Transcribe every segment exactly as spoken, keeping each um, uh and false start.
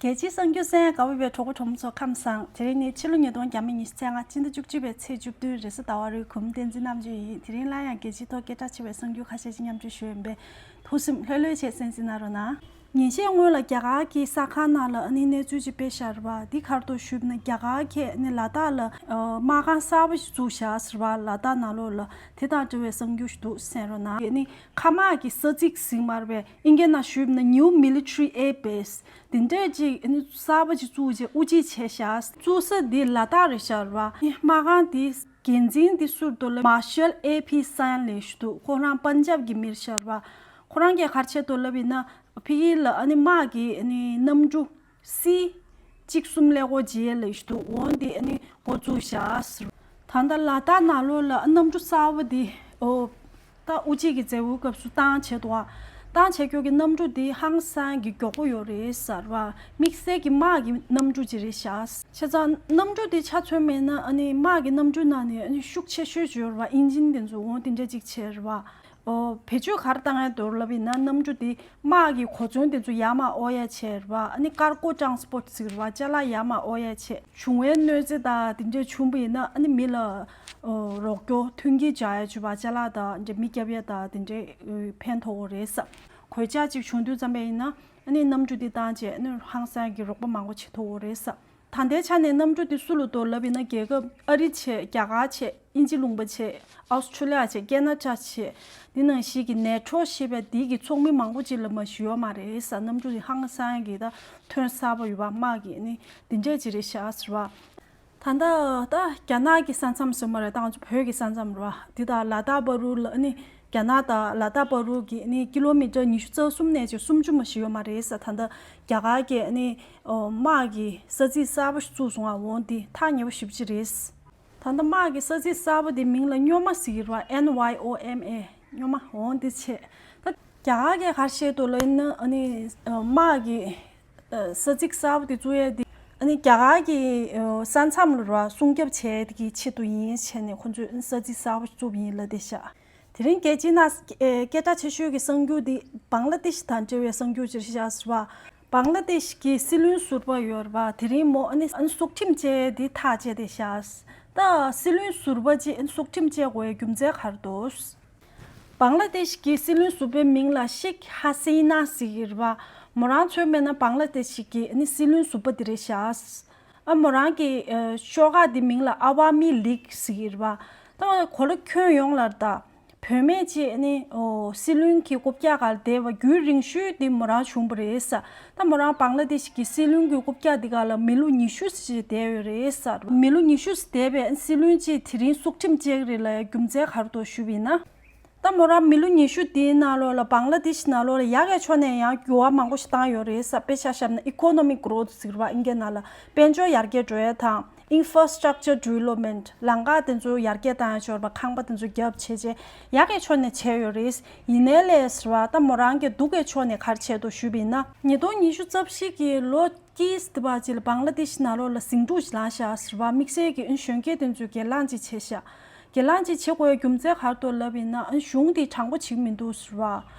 རྒྱལ་སྤྱིའི་གསར་འགྱུར་གསན་ཡག་དགའ་པོ་ཡོད་པའི་གྲོགས་པོ་གྲོགས་མོ་ཚོ་ཁམས་བཟང་། དེ་རིང་ནི་ཕྱི་ལོ་ཉིས་སྟོང་ཉི་ཤུ་རྩ་ལྔ་སྤྱི་ཟླ་བཅུ་གཅིག་པའི་ཚེས་བཅུ་བདུན་རེས་གཟའ་ཟླ་བ་རེད། གོང་མ་བསྟན་འཛིན་རྣམ་དཔྱོད་ཡིན། དེ་རིང་སླར་ཡང་རྒྱལ་སྤྱིའི་ཐོག་སྐད་གྲགས་ཆེ་བའི་གསར་འགྱུར་ཁ་ཤས་ཤིག་མཉམ་སྤྱོད་ཞུ་ཡིན་པས། ཐུགས་སེམས་ལྷོད་ལྷོད་བྱས་གསན་གཟིགས་གནང་རོགས་གནང་། ཉིན་ཤས་སྔོན་ལ་རྒྱ་གར་གྱི་གསར་ཁང་ནང་ལ་ཨ་ནི་གནས་ཚུལ་ཅིག་སྤེལ་བཞག་རེད་པ། འདི་ག་རེ་འདུག་ཞུས་པ་ན། རྒྱ་གར་གྱིས་ཨ་ནི་ལ་དྭགས་ལ་ཨ་དམག་ཁང་གསར་པ་ཞིག་བཙུགས་བཞག་ཟེར་བ། ལ་དྭགས་ནང་ལོགས་ལ། དེ་དང་འབྲེལ་བའི་གསར་འགྱུར་ཞིག་འདུག་གསན་རོགས་གནང་། ཨ་ནི་མཁའ་དམག་གི་ས་ཚིགས་ཟེར་མ་རེད་པས། ཨིན་སྐད་ནང་ཞུས་པ་ན་new military air base། དེ་འདྲས་ཅིག་ཨ་ནི་གསར་པ་ཅིག་བཙུགས་བྱས་དབུ་འབྱེད་བྱས་བཞག་བཙུགས་ས་འདི་ལ་དྭགས་རེད་བཞག་རེད་པ། ཨ་ནི་དམག་ཁང་འདི་འགན་འཛིན་འདི་སུ་རེད་འདུག་ལབ། Marshal A P Sain ལབ་ཞིག་འདུག་ཁོ་རང་པན་ཇབ་གི་མི་རེད་བཞག་རེད་པ། ཁོ་རང་གིས་ག་རེ་བྱས་འདུག་ལབ་ཡིན་ན། ཕ་གི་ལ་ཨ་ནི་དམག་གི་ཨ་ནི་གནམ་གྲུ་སི་གཅིག་གསུམ་ཀླད་ཀོར་བརྗེ་ལབ་ཞིག་འདུག་འོ་འདི་ཨ་ནི་འགོ་བཙུགས་བཞག་ཟེར། ད་ལྟ་ལ་དྭགས་ནང་ལོགས་ལ་གནམ་གྲུ་གསར་པ་འདི་ཨོ་ད་དབུ་འབྱེད་ཀྱི་མཛད་སྒོའི་སྐབས་སུ་བཏང་བྱས་འདུག་ག་བཏང་བྱས་ཁྱོད་ཀྱི་གནམ་གྲུ་འདི་ཧང་སང་གི་མགྱོགས་པོ་ཡོད་རེད་ཟེར་བ། དམིགས་བསལ་གྱི་དམག་གི་གནམ་གྲུ་ཅིག་རེད་བཞག་བྱས་ཙང་གནམ་གྲུ་འདི་ཆ་མཚོན་པ་ཡིན་ན་ཨ་ནི་དམག་གི་གནམ་གྲུ་ནང་ནས་ཨ་ནི་ཤུགས་ཆེ་ཤོས་ཅིག་ཡོད་རེད་པ། ཨིན་ཇིན་དེ་ཚོ་འོ་དེ་འདྲ་ཅིག་བྱས་རེད་པ། ཨོ། བེད་སྤྱོད་ག་རེ་བཏང་ཡ་འདུག་ལབ་ཡིན་ན། གནམ་གྲུ་འདི་དམག་གི་གོ་མཚོན་དེ་ཚོ་ཡར་མར་དབོར་ཡ་བྱས་རེད་པ། ཨ་ནི་cargo transport ཟེར་བ། ཅ་ལག་ཡར་མར་དབོར་ཡ་བྱས། བྱུང་བའི་གནོད་འཚེ་དང་དེ་འདྲས་བྱུང་བ་ཡིན་ན་ཨ་ནི་མི་ལ་ཨོ་རོགས་སྐྱོར་མཐུན་རྐྱེན་སྦྱར་ཡ་བྱས་པ། ཅ་ལག་དང་འདྲ་མི་བརྒྱབ་ཡ་དང་དེ་འདྲས་ཨོ་ཕན་ཐོགས་ཀྱི་རེད་ས། གོད་ཆག་ཅིག་བྱུང་དུས་ཙམ་པ་ཡིན་ན་ཨ་ནི་གནམ་གྲུ་འདི་བཏང་བྱས་ཨ་ནི་ཧང་སང་གི་རོགས་པ་མང་པོ་བྱེད་ཐུབ་ཀྱི་རེད་ས། ད་ལྟའི་ཆ་ནས་གནམ་གྲུ་འདི་སུ་ལ་འདུག་ལབ་ཡིན་ན། རྒྱལ་ཁབ་ཨ་རི་བྱས། རྒྱ་གར་བྱས། དབྱིན་ཇི་ལུང་པ་བྱས། ཨོ་སི་ཁྲུ་ལི་ཡ་བྱས། ཀེ་ན་ཌ་བྱས། འདི་ནང་བཞིན་གྱི་ནེ་ཊོ་ཞེས་པའི་འདི་གི་ཚོགས་མི་མང་པོ་ཅིག་ལ་མ་ཞུ་ཡོད་མ་རེད་ས། གནམ་གྲུ་འདི་ཧང་སང་གི་ད་ཐོན་གསར་པ་ཡོད་པ། དམག་གི་ནི་འདི་འདྲས་ཅིག་རེད་ཤག་ཟེར་བ། ད་ལྟ་ད་རྒྱ་ནག་གི་ས་མཚམས་ཟེར་མ་རེད། ད་ང་ཚོ་བོད་ཀྱི་ས་མཚམས་རེད་བ། འདི་དང་ལ་དྭགས་བར་དུ་ལ་ནི་རྒྱ་ནག་དང་ལ་དྭགས་བར་དུ་གི་ནི་ཀི་ལོ་མི་ཊར་ཉི་ཤུ་རྩ་གསུམ་ནས་ཅིག་སུམ་ཅུ་མ་ཞིག་ཡོད་མ་རེད་ས། ད་ལྟ་རྒྱ་གར་གྱི་ནི་ཨོ་དམག་གི་ས་ཚིགས་གསར་པ་ཞིག་བཙུགས་སོང་བ། འོ་འདི་ཐག་ཉེ་པོ་ཞེ་པོ་ཅིག་རེད། ད་ལྟ་དམག་གི་ས་ཚིགས་གསར་པ་དེ་མིང་ལ་སྨྱོན་མ་ཟེར་གྱི་རེད་བ། N Y O M A། སྨྱོན་མ། འོ་འདི་བྱས། ད་རྒྱ་གར་གྱིས་ག་རེ་བཤད་འདུག་ལབ་ན། ཨ་ནི་ཨ་དམག་གི་ཨ་ས་ཚིགས་གསར་པ་དེ་བཙུགས་ཡས་དེ་ཨ་ནི་རྒྱ་གར་གྱི་ཨ་ས་མཚམས་ལ་ར་སྲུང་སྐྱོབ་བྱེད་ཡས་ཀྱི་ཆེད་དུ་ཡིན་བྱས་ནས་ཁོ་ཚོས་ཨ་ནི་ས་ཚིགས་གསར་པ་བཙུགས་པ་ཡིན་ལབ་བསྡད་ཤག་དེ་རིང་རྒྱལ་སྤྱིའི་ནང་ཨ་སྐད་གྲགས་ཆེ་ཤོས་ཀྱི་གསར་འགྱུར་དེ་བང་ལ་དེཤ་དང་འབྲེལ་བའི་གསར་འགྱུར་ཅིག་རེད་ཤག་ཟེར་བ། བང་ལ་དེཤ་གི་སྲིད་བློན་ཟུར་པ་ཡོད་རེད་པ། དེ་རིང་མོ་ཨ་ནི་ཨ་ནི་སྲོག་ཁྲིམས་བཅད་དེ་ཐག་བཅད་བསྡད་ཤག་ད་སྲིད་བློན་ཟུར་པ་ཅིག་ཨ་ནི་སྲོག་ཁྲིམས་བཅད་དགོས་པའི་རྒྱུ་མཚན་ག་རེ་འདུག་བང་ལ་དེཤ་གི་སྲིད་བློན་ཟུར་པའི་མིང་ལ་ཤེག་ཧ་སི་ན་ཟེར་གྱི་རེད་པ། མོ་རང་མཚོན་པ་ཡིན་ན་བང་ལ་དེཤ་གི་ཨ་ནི་སྲིད་བློན་ཟུར་པ་དེ་རེད་ཤག་ཨ་མོ་རང་གི་ཨ་ཤོག་ཁག་དེ་མིང་ལ་ཨ་ཝ་མི་ལིག་ཟེར་གྱི་རེད་པ། ད་གོ་ལ་ཁྱོན་ཡོངས་ལ་ད་བུད་མེད་ཅིག་ཨ་ནི་ཨོ་སྲིད་བློན་གྱི་རྐུབ་བཀྱག་སྒང་ལ་བསྡད་པ་རྒྱུན་རིང་ཤོས་དེ་མོ་རང་བྱུང་བ་རེད་ས། ད་མོ་རང་བང་ལ་དེཤ་གི་སྲིད་བློན་གྱི་རྐུབ་བཀྱག་དེ་སྒང་ལ་མི་ལོ་ཉི་ཤུ་ཙམ་བསྡད་ཡོད་རེད་ས། མི་ལོ་ཉི་ཤུ་ཙམ་བསྡད་པའི་སྲིད་བློན་ཅིག་དེ་རིང་སྲོག་ཁྲིམས་བཅད་ཀྱི་རེད་ལབ་ཡ་རྒྱུ་མཚན་ག་རེ་འདུག་ཞུས་པ་ཡིན་ན། ད་མོ་རང་མི་ལོ་ཉི་ཤུ་དེའི་ནང་ལོགས་ལ་བང་ལ་དེཤ་ནང་ལོགས་ལ་ཡག་གི་ཕྱོགས་ནས་ཡང་འགྱུར་བ་མང་པོ་ཞིག་བཏང་ཡོད་རེད་ས། དཔེ་ཆ་བཞག་ན་economic growth ཟེར་བ་ཨིན་སྐད་ནང་ལ་དཔལ་འབྱོར་ཡར་རྒྱས་འགྲོ་ཡ་དང་། Infrastructure development ལམ་ཁ་དེ་ཚོ་ཡར་རྒྱས་བཏང་ཡ་ཅིག་ཡོད་རེད་པ། ཁང་པ་དེ་ཚོ་བརྒྱབ་བྱས་བྱས་ཡག་གི་ཕྱོགས་ནས་བྱས་ཡོད་རེད། ཡིན་ནའི་ལས་ཟེར་བ་ད་མོ་རང་གི་སྡུག་གི་ཕྱོགས་ནས་ག་རེ་བྱས་འདུག་ཞུས་པ་ཡིན་ན། ཉིས་སྟོང་ཉི་ཤུ་རྩ་བཞི་གི་ལོ་དཀྱིལ་དེ་བ་ཅིག་ལ་བང་ལ་དེཤ་ནང་ལོགས་ལ་ཟིང་འཁྲུག་ཞིག་ལངས་ཤག་ཟེར་བ། དམིགས་བསལ་གྱི་ཨ་ནི་གཞོན་སྐྱེས་དེ་ཚོས་སྒེར་ལངས་ཅིག་བྱས་ཤག་སྒེར་ལངས་ཅིག་བྱེད་དགོས་པའི་རྒྱུ་མཚན་ག་རེ་འདུག་ལབ་ཡིན་ན། ཨ་ནི་གཞུང་དེ་དྲང་པོ་བྱེད་ཀྱི་མི་འདུག་ཟེར་བ།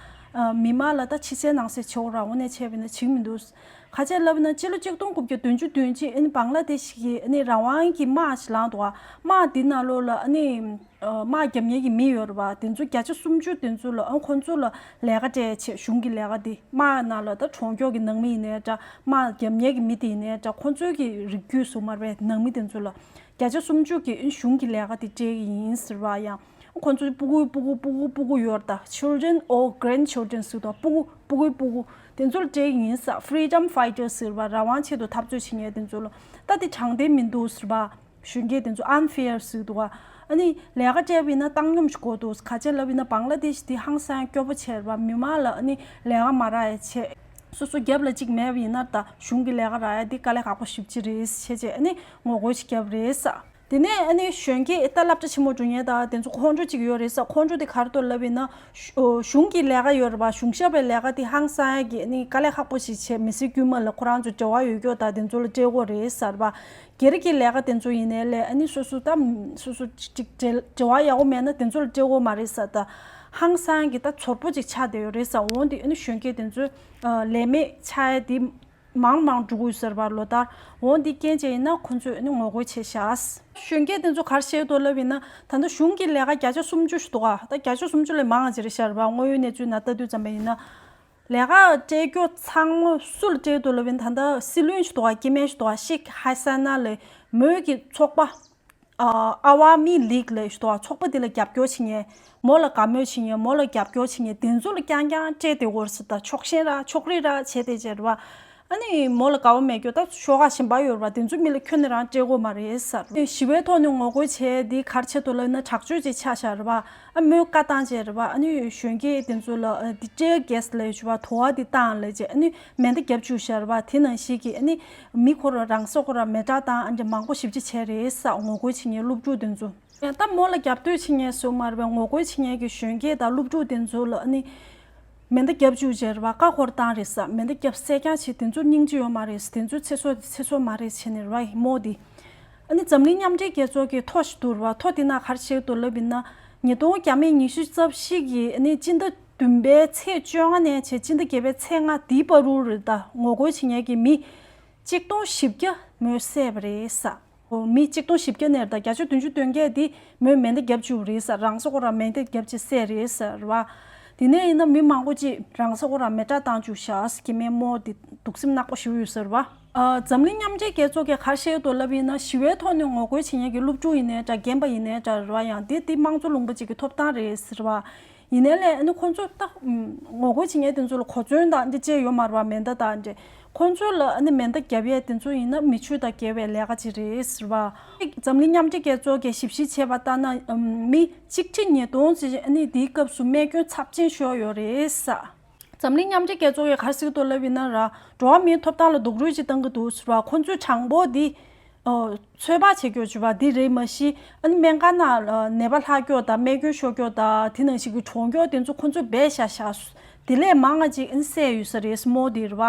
ཨ་མི་མང་ལ་ད་ཕྱི་གསལ་ནང་གསལ་བྱེད་དགོས་ར། འོ་ནས་བྱས་པ་ཡིན་ན་བྱེད་ཀྱི་མི་འདུག་ག་རེ་བྱས་ལབ་ན་སྤྱི་ལོ་ཆིག་སྟོང་དགུ་བརྒྱ་བདུན་ཅུ་དོན་གཅིག་ཨ་ནི་བང་ལ་དེཤ་གི་ཨ་ནི་རང་དབང་གི་དམག་ཞིག་ལངས་འདུག་ག་དམག་འདི་ནང་ལོགས་ལ་ཨ་ནི་ཨ་དམག་རྒྱབ་མཁན་གྱི་མི་ཡོད་རེད་པ། དེ་ཚོ་བརྒྱ་ཆ་སུམ་ཅུ་དེ་ཚོ་ལ་ཨ་ཁོང་ཚོ་ལ་ལས་ཀ་སྤྲད་བྱས། གཞུང་གི་ལས་ཀ་འདི་དམག་ནང་ལ་ད་གྲོང་ཁྱེར་གྱི་ནང་མི་ཡིན་ནའི་འདྲ། དམག་རྒྱབ་མཁན་གྱི་མི་དེ་ཡིན་ནའི་འདྲ། ཁོང་ཚོའི་གི་རིགས་རྒྱུད་སུ་མར་པའི་ནང་མི་དེ་ཚོ་ལ་བརྒྱ་ཆ་སུམ་ཅུ་གི་ཨ་གཞུང་གི་ལས་ཀ་འདི་སྤྲད་ཀྱི་ཡིན་ཟེར་བ། ཡང་ཁོང་ཚོའི་སྤུ་གུ་སྤུ་གུ་སྤུ་གུ་སྤུ་གུ་ཡོད་རེད་ད། Children or grandchildren ཟེར་དུས་སྤུ་གུ་སྤུ་གུའི་སྤུ་གུ་དེ་ཚོ་ལ་སྤྲད་ཀྱི་ཡིན་ས། Freedom fighters ཟེར་བ། རང་དབང་ཆེད་དུ་འཐབ་རྩོད་བྱེད་མཁན་དེ་ཚོ་ལ། ད་དེ་དྲང་བདེན་མི་འདུག་ཟེར་བ། གཞོན་སྐྱེས་དེ་ཚོ་unfair ཟེར་འདུག་ག་ཨ་ནི་ལས་ཀ་སྤྲད་པ་ཡིན་ན་བཏང་སྙོམས་ཤིག་དགོས་འདུག་ག་རེ་བྱས་ལབ་ཡིན་ན་བང་ལ་དེཤ་དེ་ཧང་སང་སྐྱོ་པོ་བྱས་རེད་པ། མི་མང་ལ་ཨ་ནི་ལས་ཀ་མ་རག་ཡ་བྱས། སོ་སོ་རྒྱབ་ལ་གཅིག་མེད་པ་ཡིན་ན་ད་གཞུང་གི་ལས་ཀ་རག་ཡ་དེ་དཀའ་ལས་ཁག་པོ་ཞེ་པོ་ཅིག་རེད་བྱས་བྱས་ཨ་ནི་ངོ་རྒོལ་ཞིག་བརྒྱབ་རེད་ས། དེ་ནས་ཨ་ནི་གཞོན་སྐྱེས་ད་སློབ་གྲྭ་ཆེན་མོ་འགྲོ་མཁན་ད་དེ་ཚོ་ཁོང་ཁྲོ་ཅིག་ཡོད་རེད་ས། ཁོང་ཁྲོ་དེ་ག་རེ་འདུག་ལབ་ཡིན་ན། གཞུང་གི་ལས་ཀ་ཡོད་རེད་པ། གཞུང་ཞབས་པའི་ལས་ཀ་དེ་ཧང་སང་ཡ་གི་ཨ་ནི་དཀའ་ལས་ཁག་པོ་ཞིག་བྱས། མི་སེར་དཀྱུས་མ་ལ་ཁོ་རང་ཚོ་འབྲེལ་བ་ཡོད་རྒྱུ་ད་དེ་ཚོ་ལ་སྤྲད་དགོས་རེད་ཟེར་བ། སྒེར་གྱི་ལས་ཀ་དེ་ཚོ་ཡིན་ནའི་ལས་ཨ་ནི་སོ་སོ་ད་སོ་སོ་ཅིག་འབྲེལ་འབྲེལ་བ་ཡག་པོ་མེད་ན་དེ་ཚོ་ལ་སྤྲད་དགོས་མ་རེད་ས། ད་ཧང་སང་གི་ད་ཚོར་པོ་ཅིག་ཆགས་བསྡད་ཡོད་རེད་ས། འོ་འདི་ཨ་ནི་གཞོན་སྐྱེས་དེ་ཚོས་ལས་མེད་ཆགས་ཡ་དེ་ མང་མང་འགྲོ་གི་ཡོད་ཟེར་བ་ལོ་ལྟར། འོ་འདི་རྐྱེན་བྱས་ཡིན་ན་ཁོ་ཚོས་ནི་ངོ་རྒོལ་བྱས་ཤག་གཞོན་སྐྱེས་དེ་ཚོ་ག་རེ་བྱས་འདུག་ལབ་ཡིན་ན། ད་ལྟ་གཞུང་གི་ལས་ཀ་བརྒྱ་ཆ་སུམ་ཅུ་ཞིག་འདུག་ག་ད་བརྒྱ་ཆ་སུམ་ཅུ་ལས་མང་ང་ཅིག་རེད་ཤག་རེད་བ། དངོས་ཡོད་གནས་ཚུལ་ནང་ལྟ་དུས་ཙམ་པ་ཡིན་ན། ལས་ཀ་སྤྲད་རྒྱུ་ཚང་མ་སུ་ལ་སྤྲད་འདུག་ལབ་ཡིན་ན། ད་ལྟ་སྲིད་བློན་ཞིག་འདུག་ག་སྐྱེ་དམན་ཞིག་འདུག་ག་ཤིག་ཧ་ས་ན་ལས། མོས་ཀྱི་ཚོགས་པ། ཨ་ཨ་ཝ་མི་ལིག་ལབ་ཞིག་འདུག་ག་ཚོགས་པ་དེ་ལ་རྒྱབ་སྐྱོར་བྱེད་མཁན། མོ་ལ་དགའ་མོས་བྱེད་མཁན། མོ་ལ་རྒྱབ་སྐྱོར་བྱེད་མཁན་དེ་ཚོ་ལ་རྐྱང་རྐྱང་སྤྲད་བསྡད་ཀྱི་ཡོད་རེད་ཟེར། ད་ཕྱོགས་ཞེན་ར་ཕྱོགས་རིས་ར་བྱས་བསྡད་བྱས་རེད་བ། ཨ་ནི་མོ་ལ་དགའ་བ་མེད་རྒྱུ་ད་ཤོག་ཁག་གཞན་པ་ཡོད་རེད་བ། དེ་ཚོ་མི་ལ་ཁྱོན་ནས་རང་སྤྲད་དགོས་མ་རེད་ཟེར། ཞི་བའི་ཐོག་ནས་ངོ་རྒོལ་བྱས་དེ་ག་རེ་བྱས་འདུག་ལབ་ན། དྲག་སྤྱོད་ཅིག་ཆགས་བཞག་རེད་བ། ཨ་མོས་བཀའ་བཏང་བྱས་རེད་བ། ཨ་ནི་གཞོན་སྐྱེས་དེ་ཚོ་ལ་ཨ་དེ་ཊི་ཡར་གེ་སི་ལབ་ཞིག་འདུག་ག་དུ་བ་དེ་བཏང་ལབ་བྱས། ཨ་ནི་མེ་མདའ་བརྒྱབ་བཅུག་བཞག་རེད་བ། དེ་ནང་བཞིན་གྱི་ཨ་ནི་མི་ཁོ་རང་རང་སོ་ཁོ་རང་མེ་སྲེག་བཏང་། ཨ་འདྲ་མང་པོ་ཞེ་པོ་ཅིག་བྱས་རེད་ཟེར། ངོ་རྒོལ་བྱེད་མཁན་སློབ་ཕྲུག་དེ་ཚོ། ད་མོ་ལ་རྒྱབ་གཏོད་བྱེད་མཁན་ཟེར་མ་རེད་པས། ངོ་རྒོལ་བྱེད་མཁན་གྱི་གཞོན་སྐྱེས་དང་སློབ་ཕྲུག་དེ་ཚོ་ལ་ཨ་ནི་མེ་མདའ་བརྒྱབ་བཅུག་བྱས་རེད་བ། བཀའ་འཁོར་བཏང་རེད་ཟེར། མེ་མདའ་བརྒྱབ་བསད་རྐྱང་བྱས། དེ་ཚོ་སྙིང་རྗེ་ཡོད་མ་རེད། དེ་ཚོ་ཚེ་སྲོག་དེ་ཚེ་སྲོག་མ་རེད་བྱས་ནས་རེད་བ། མོ་དེ། ཨ་ནི་འཛམ་གླིང་མཉམ་འབྲེལ་རྒྱལ་ཚོགས་ཀྱི་ཐོ་ཞིག་འདུག་རེད་བ། ཐོ་དེ་ནང་ག་རེ་བྱས་འདུག་ལབ་ཡིན་ན། ཉིས་སྟོང་ཉི་ཤུ་རྩ་བཞི་གི་ཨ་ནི་སྤྱི་ཟླ་བདུན་པའི་ཚེས་བཅོ་ལྔ་ནས་བྱས་སྤྱི་ཟླ་བརྒྱད་པའི་ཚེས་ལྔ་དེའི་བར་དུ་རེད། ད་ངོ་རྒོལ་བྱེད་མཁན་གྱི་མི་གཅིག་སྟོང་བཞི་བརྒྱ་མོས་བསད་པ་རེད་ཟེར། མི་གཅིག་སྟོང་བཞི་བརྒྱ་ནས་ད་བརྒྱ་ཆ་བདུན་ཅུ་དོན་བརྒྱད་དེ་མོས་མེ་མདའ་བརྒྱབ་བཅུག་རེད་ཟེར། རང་སོ་ཁོ་རང་མེ་མདའ་བརྒྱབ་བྱས་བསད་རེད་ཟེར་བ། དེ་ནས་ཡིན་ན་མི་མང་པོ་ཅིག་རང་སོ་ཁོ་རང་མེ་སྲེག་བཏང་བཅུག་ཤག་སྐྱེ་དམན་མོ་དེ་སྡུག་སེམས་ནག་པོ་ཞེ་པོ་ཡོད་ཟེར་བ། ཨ་འཛམ་གླིང་མཉམ་འབྲེལ་རྒྱལ་ཚོགས་ཀྱིས་ག་རེ་བཤད་འདུག་ལབ་ཡིན་ན། ཞི་བའི་ཐོག་ནས་ངོ་རྒོལ་བྱེད་མཁན་གྱི་སློབ་ཕྲུག་ཡིན་ནའི་འདྲ། རྒན་པ་ཡིན་ནའི་འདྲ་རེད་བ། ཡང་དེ་དེ་དམངས་གཙོ་ལུང་པ་ཅིག་གི་ཐོབ་ཐང་རེད་ཟེར་བ། ཡིན་ནའི་ལས་ཨ་ནི་ཁོ་ཚོ་ད་ངོ་རྒོལ་བྱེད་མཁན་དེ་ཚོ་ལ་གོ་མཚོན་དང་འདི་བཅས་ཡོད་མ་རེད་བ། མེ་མདའ་དང་འདྲ། ཁོ་ཚོ་ལ་ཨ་ནི་མེ་མདའ་བརྒྱབ་ཡས་དེ་ཚོ་ཡིན་ན་མི་ཆོས་དང་འགལ་བའི་ལས་ཀ་ཅིག་རེད་ཟེར་བ། འཛམ་གླིང་མཉམ་འབྲེལ་རྒྱལ་ཚོགས་ཀྱིས་ཞིབ་བཤེར་བྱས་པ་ལྟར་ན། མི་ཆིག་ཁྲི་ཉིས་སྟོང་ཅིག་ཨ་ནི་དེའི་སྐབས་སུ་རྨས་སྐྱོན་ཚབས་ཆེན་ཤོར་ཡོད་རེད་ཟེར། འཛམ་གླིང་མཉམ་འབྲེལ་རྒྱལ་ཚོགས་ཀྱིས་ག་རེ་ཟེར་འདུག་ལབ་ཡིན་ན་ར། འགྲོ་བ་མིའི་ཐོབ་ཐང་ལ་རྡོག་རོལ་ཅིག་བཏང་གི་འདུག་ཟེར་བ། ཁོ་ཚོས་གྲངས་འབོར་འདི་ཨོ་ཚོད་དཔག་བྱེད་རྒྱུ་བྱས་པ་འདི་རེད་མ་གཞི། ཨ་ནི་སྨན་ཁང་ནང་ལ་ནད་པ་ལྷག་རྒྱུ་དང་རྨས་སྐྱོན་ཤོར་རྒྱུ་དང་། དེ་ནང་བཞིན་གྱི་གྲོངས་རྒྱུ་དེ་ཚོ་ཁོ་ཚོས་སྦས་བཞག་བཞག་དེ་ལས་མང་ང་ཅིག་ཨ་ནི་བསད་ཡོད་ས་རེད་ཟེར། མོ་དེ་རེད་བ།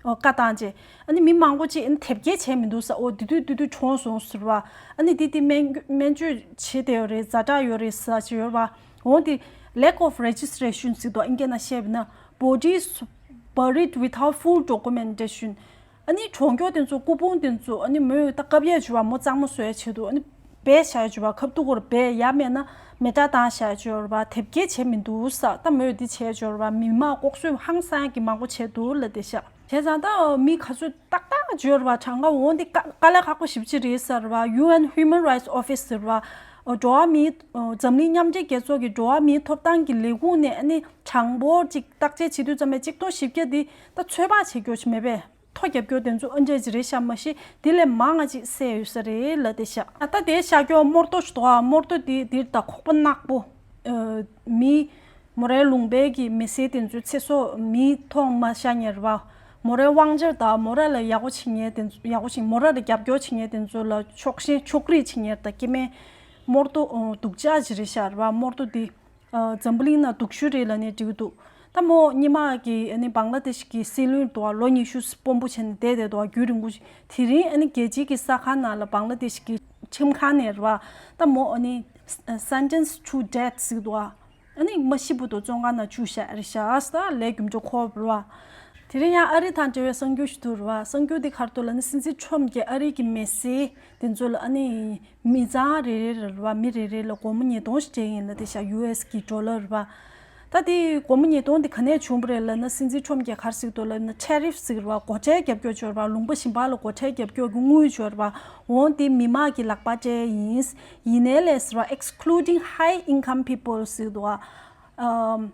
ཨོ་བཀའ་བཏང་རྗེས་ཨ་ནི་མི་མང་པོ་ཅིག་ཨ་ནི་དེབ་སྐྱེལ་བྱས་མི་འདུག་ཟེར། ཨོ་དེ་དུས་དེ་དུས་གྲོངས་སོང་ཟེར་བ། ཨ་ནི་དེ་དེ་སྨན་སྨན་བཅོས་བྱེད་བསྡད་ཡོད་རེད། ཛ་དྲག་ཡོད་རེད་ཟེར་ཅིག་ཡོད་རེད་བ། འོ་དེ་lack of registration ཟེར་འདུག་ཨིན་སྐད་ནང་བཤད་པ་ན། Bodies buried without full documentation. ཨ་ནི་གྲོངས་མཁན་དེ་ཚོ་སྐུ་ཕུང་དེ་ཚོ་ཨ་ནི་མོས་ད་བཀབ་ཡས་བྱས་པ། མོ་གཙང་མ་བཟོ་ཡས་ཆེད་དུ་ཨ་ནི་སྦས་བཞག་ཡས་བྱས་པ། ཁ་ཐུག་སྒོར་སྦས་ཡ་མེད་ན་མེ་སྲེག་བཏང་བཞག་ཡས་བྱས་པ། དེབ་སྐྱེལ་བྱས་མི་འདུག་ཟེར། ད་མོས་འདི་བྱས་བྱས་པ། མི་མང་ལྐོག་གསོད་ཧང་སང་གི་མང་པོ་བྱས་འདུག་ལབ་བསྡད་ཤག་བྱས་ཙང་ད་མི་ག་ཚོད་ཏག་ཏག་བྱས་པ་གྲངས་ཀ། འོ་འདི་དཀའ་དཀའ་ལས་ཁག་པོ་ཞེ་པོ་ཅིག་རེད་ཟེར་བ། ཡུ་ཨེན་Human Rights Office ཟེར་བ། འགྲོ་བ་མིའི་འཛམ་གླིང་མཉམ་འབྲེལ་རྒྱལ་ཚོགས་ཀྱི་འགྲོ་བ་མིའི་ཐོབ་ཐང་གི་ལས་ཁུངས་ནས་ཨ་ནི་གྲངས་འབོར་ཅིག་བརྟག་དཔྱད་བྱེད་དུས་ཙམ་པའི་གཅིག་སྟོང་བཞི་བརྒྱ་འདི་ད་ཚོད་དཔག་བྱེད་རྒྱུ་ཞིག་མེད་པས། ཐོ་རྒྱབ་རྒྱུ་དེ་ཚོ་ཨ་འདྲས་ཅིག་རེད་ཤག་མ་གཞི་དེ་ལས་མང་ང་ཅིག་བསད་ཡོད་ས་རེད་ལབ་བསྡད་ཤག་ད་དེའི་ཤར་ཕྱོགས་མོར་ཏོ་ཞིག་འདུག་ག་མོར་ཏོ་དེ་འདིར་ད་ཁོག་པ་ནག་པོ། ཨ་མི་མོ་རའི་ལུང་པའི་གི་མི་སེར་དེ་ཚོའི་ཚེ་སྲོག་མིས་མཐོང་མ་ཤག་ཉེར་བ། མོ་རའི་དབང་ཆ་དང་མོ་ར་ལ་ཡག་པོ་བྱེད་མཁན་དེ་ཚོ། ཡག་པོ་བྱེད། མོ་ར་ལ་རྒྱབ་སྐྱོར་བྱེད་མཁན་དེ་ཚོ་ལ་ཕྱོགས་ཞེན་ཕྱོགས་རིས་བྱེད་མཁན་དང་སྐྱེ་དམན་མོར་ཏོ་སྡུག་ཅག་ཅིག་རེད་ཤག་རེད་བ། མོར་ཏོ་དེ། ཨ་འཛམ་བུ་གླིང་ནང་སྡུག་ཤོས་རེད་ལབ་ནས་འགྲིག་གི་འདུག་ད་མོ་སྔོན་མ་གི་ཨ་ནི་བང་ལ་དེཤ་གི་སྲིད་བློན་དུ་བ་ལོ་ཉི་ཤུ་དཔོན་པོ་བྱས་ནས་བསྡད་བསྡད་འདུག་བ། རྒྱུན་རིང་པོ་ཞིག་དེ་རིང་ཨ་ནི་རྒྱལ་སྤྱིའི་གི་གསར་ཁང་ནང་ལ་བང་ལ་དེཤ་གི་ཁྲིམས་ཁང་ནས་རེད་བ། ད་མོ་ཨ་ནི་sentence to death ཟེར་གི་འདུག་བ། ཨ་ནི་མ་ཤི་བར་དུ་བཙོན་ཁང་ནང་བཅུག་བཞག་རེད་ཤག་ད་ལས་རྒྱུ་འབྲས་འཁོར་བ་རེད་བ། དེ་རིང་ཡང་ཨ་རི་དང་འབྲེལ་བའི་གསར་འགྱུར་ཞིག་འདུག་རེད་བ། གསར་འགྱུར་དེ་ག་རེ་འདུག་ལབ་ན། སྲིད་འཛིན་ཁྲོམ་གྱིས་ཨ་རི་གི་མི་སེར་དེ་ཚོ་ལ་ཨ་ནི་མི་ཚང་རེ་རེ་ལ་རེད་བ། མི་རེ་རེ་ལ་སྒོར་མོ་ཉིས་སྟོང་ཞིག་སྤྲད་ཡིན་ལབ་བསྡད་ཤག་ཡུ་ཨེས་གི་ཌོ་ལར་རེད་བ། ད་དེ་སྒོར་མོ་ཉིས་སྟོང་དེ་ག་ནས་བྱུང་བ་རེད་ལབ་ན། སྲིད་འཛིན་ཁྲོམ་གྱིས་ག་རེ་ཟེར་གི་འདུག་ལབ་ན། ཊེ་རིཕ་ཟེར་གི་རེད་བ། སྒོ་ཁྲལ་རྒྱབ་སྐྱོར་བྱས་རེད་བ། ལུང་པ་གཞན་པ་ལ་སྒོ་ཁྲལ་རྒྱབ་སྐྱོར་གྱི་དངུལ་བྱས་རེད་བ། འོ་དེ་མི་དམངས་ཀྱི་ལག་པར་སྤྲད་ཡིན། ཡིན་ནའི་ལས་ཟེར་བ། excluding high income people ཟེར་གི་འདུག་བ། ཨམ།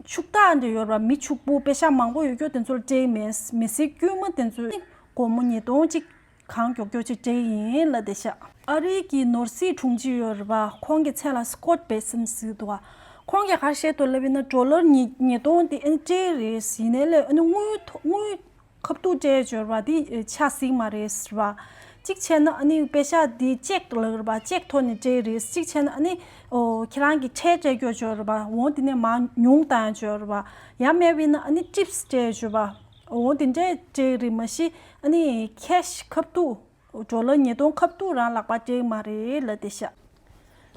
ཕྱུག་བདག་འདྲ་ཡོད་རེད་བ། མི་ཕྱུག་པོ་པེ་ཤག་མང་པོ་ཡོད་རྒྱུ་དེ་ཚོར་སྤྲད་མེད། མི་སེར་དཀྱུས་མ་དེ་ཚོས་སྒོར་མོ་ཉིས་སྟོང་གཅིག་གང་མགྱོགས་མགྱོགས་ཅིག་སྤྲད་ཡིན་ལབ་བསྡད་ཤག་ཨ་རིའི་གི་ནོར་སྲིད་དྲུང་ཆེ་ཡོད་རེད་བ། ཁོང་གི་མཚན་ལ་སི་ཀོཊ་བྷེ་སན་ཟེར་གི་འདུག་བ། ཁོང་གིས་ག་རེ་བཤད་འདུག་ལབ་ཡིན་ན། ཌོ་ལར་ཉིས་ཉིས་སྟོང་དེ་ཨ་ནི་སྤྲད་རེད། ཡིན་ནའི་ལས་ཨ་ནི་དངུལ་ཐོ་དངུལ་ཁ་ཐུག་སྤྲད་ཡོད་རེད་བ། དེ་ཆ་སྲིད་མ་རེད་ཟེར་བ། གཅིག་བྱས་ན་ཨ་ནི་པེ་ཤག་འདི་ཅེག་ལབ་རེད་བ། ཅེག་ཐོག་ནས་སྤྲད་རེད། གཅིག་བྱས་ན་ཨ་ནི་ཨོ་ཁྱེད་རང་གི་ཁྲལ་སྤྲད་རྒྱུ་ཡོད་རེད་བ། འོ་དེ་ནས་མར་ཉུང་བཏང་ཡོད་རེད་བ། ཡང་མེད་པ་ཡིན་ན་ཨ་ནི་ཊིབ་སི་སྤྲད་ཡོད་རེད་བ། འོ་དེ་འདྲས་སྤྲད་རེད། མ་གཞི་ཨ་ནི་ཁེཤ་ཁ་ཐུག་ཌོ་ལར་ཉིས་སྟོང་ཁ་ཐུག་རང་ལག་པ་སྤྲད་མ་རེད་ལབ་བསྡད་ཤག་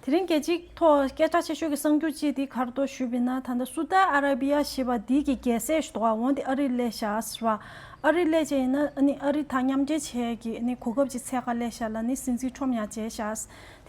དེ་རིང་རྒྱལ་སྤྱིའི་ཐོག་སྐད་གྲགས་ཆེ་ཤོས་ཀྱི་གསར་འགྱུར་གཅིག་དེ་ག་རེ་འདུག་ཞུས་པ་ཡིན་ན། ད་ལྟ་སུ་ཏཱི་ཨ་ར་བི་ཡ་ཞེས་པ་འདི་གི་རྒྱལ་སྲས་ཤིག་འདུག་ག་འོ་འདི་ཨ་རིར་སླེབས་ཤག་ཟེར་བ། ཨ་རིར་སླེབས་བྱས་ཡིན་ན་ཨ་ནི་ཨ་རི་དང་མཉམ་འབྲེལ་བྱེད་ཀྱི་ཨ་ནི་གོ་སྐབས་ཅིག་འཚོལ་ག་སླེབས་ཤག་ལབ་ནི་སྲིད་འཛིན་ཁྲོམ་ཡང་མཇལ་ཤག་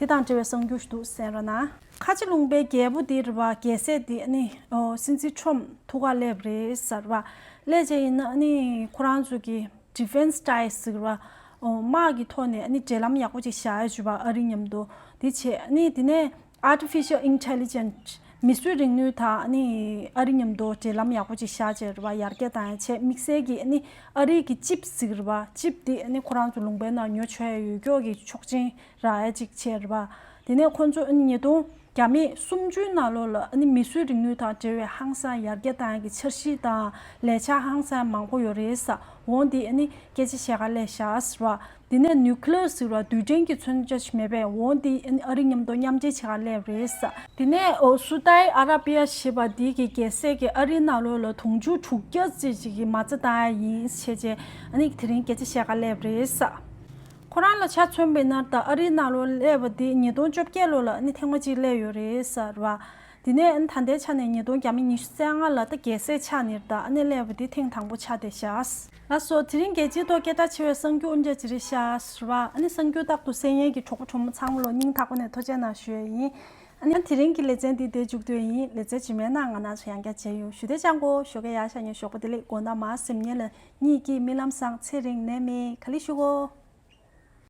དེ་དང་འབྲེལ་བའི་གསར་འགྱུར་ཞིག་འདུག་གསན་རོགས་གནང་། ཁ་ཆེ་ལུང་པའི་རྒྱལ་པོ་འདི་རེད་བ། རྒྱལ་སྲས་འདི་ཨ་ནི་ཨོ་སྲིད་འཛིན་ཁྲོམ་ཐུག་ག་སླེབས་རེད་ཟེར་བ། སླེབས་བྱས་ཡིན་ན་ཨ་ནི་ཁོ་རང་ཚོ་གི་Defense ties ཟེར་བ། ཨོ་དམག་གི་ཐོག་ནས་ཨ་ནི་འབྲེལ་ལམ་ཡག་པོ་ཅིག་བཞག་ཡ་བྱས་བ། ཨ་རི་མཉམ་དུ་དེ་བྱས། ཨ་ནི་དེ་ནས་Artificial Intelligence མིས་བཟོས་རིག་ནུས་དང་ཨ་ནི་ཨ་རི་མཉམ་དུ་འབྲེལ་ལམ་ཡག་པོ་ཅིག་བཞག་བྱས་རེད་བ། ཡར་རྒྱས་བཏང་ཡ་བྱས། དམིགས་བསལ་གྱི་ཨ་ནི་ཨ་རི་གི་chip ཟེར་བ། chip དེ་ཨ་ནི་ཁོ་རང་ཚོ་ལུང་པའི་ནང་ཉོ་ཆོག་ཡ་ཡོད་སྐྱོ་གི་ཆོག་མཆན་རག་ཡ་ཅིག་བྱས་རེད་བ། དེ་ནས་ཁོ་ཚོ་ཨ་ནི་ཉིས་སྟོང་བརྒྱ་མེད་སུམ་ཅུའི་ནང་ལོགས་ལ་ཨ་ནི་མིས་བཟོས་རིག་ནུས་དང་འབྲེལ་བའི་ཧང་སང་ཡར་རྒྱས་བཏང་ཡག་གི་འཆར་གཞི་དང་ལས་འཆར་ཧང་སང་མང་པོ་ཡོད་རེད་ས། འོ་འདི་ཨ་ནི་སྐད་ཆ་བཤད་ག་སླེབས་ཤག་ཟེར་བ། དེ་ནས་nuclear ཟེར་བ་རྡུལ་ཕྲན་གྱི་མཚོན་ཆ་ཞིག་མེད་པས། འོ་འདི་ཨ་ནི་ཨ་རི་མཉམ་དུ་མཉམ་འབྲེལ་བྱེད་ག་སླེབས་རེད་ས། དེ་ནས་ཨོ་སུ་ཏཱི་ཨ་ར་པི་ཡ་ཞེས་པ་འདི་གི་རྒྱལ་སྲས་ཀྱིས་ཨ་རིའི་ནང་ལོགས་ལ་དུང་ཕྱུར་དྲུག་བརྒྱ་ཙམ་ཞིག་གི་མ་རྩ་བཏང་ཡ་ཡིན་ཞེས་བྱས་ཨ་ནི་དེ་རིང་སྐད་ཆ་བཤད་ག་སླེབས་རེད་ས། ཁོ་རང་ལ་ཆ་མཚོན་པ་ཡིན་ན་ད་ཨ་རིའི་ནང་ལོགས་སླེབས་པ་འདི་ཉིས་སྟོང་བཅོ་བརྒྱད་ལོ་ལ་ཨ་ནི་ཐེངས་མ་གཅིག་སླེབས་ཡོད་རེད་ཟེར་བ། དེ་ནས་ཨ་ནི་ད་ལྟའི་ཆ་ནས་ཉིས་སྟོང་བརྒྱ་མེད་ཉི་ཤུ་རྩ་ལྔ་ལ་ད་རྒྱལ་སྲས་ཆགས་ནས་ད་ཨ་ནི་སླེབས་པ་འདི་ཐེངས་དང་པོ་ཆགས་བསྡད་ཤག་ལགས་སོ། དེ་རིང་རྒྱལ་སྤྱིའི་ཐོག་སྐད་གྲགས་ཆེ་བའི་གསར་འགྱུར་འུ་འདྲ་ཅིག་རེད་ཤག་ཟེར་བ། ཨ་ནི་གསར་འགྱུར་རྟག་ཏུ་གསན་མཁན་གྱི་གྲོགས་པོ་གྲོགས་མོ་ཚང་མ་ལ་སྙིང་ཐག་པ་ནས་ཐུགས་རྗེ་གནང་ཞུ་ཡ་ཡིན། ཨ་ནི་དེ་རིང་གི་ལེ་ཚན་འདི་དེ་མཇུག་བསྡུ་ཡ་ཡིན། ལེ་ཚན་རྗེས་མའི་ནང་ང་རང་ཚོ་ཡང་བསྐྱར་མཇལ་ཡོང་། ཞུ་བདེ་ཅང་གོ་ཞོགས་ཀས་ཡར་ཤར་ཉིན་ཞོགས་པ་བདེ་ལེགས། དགོང་དག་མར་གཟིམ་ཉལ་ལ། གཉིད་སྐྱིད་རྨི་ལམ་བཟང་། ཚེ་རིང་ནད་མེད། ག་ལེ་ཞུ་གོ།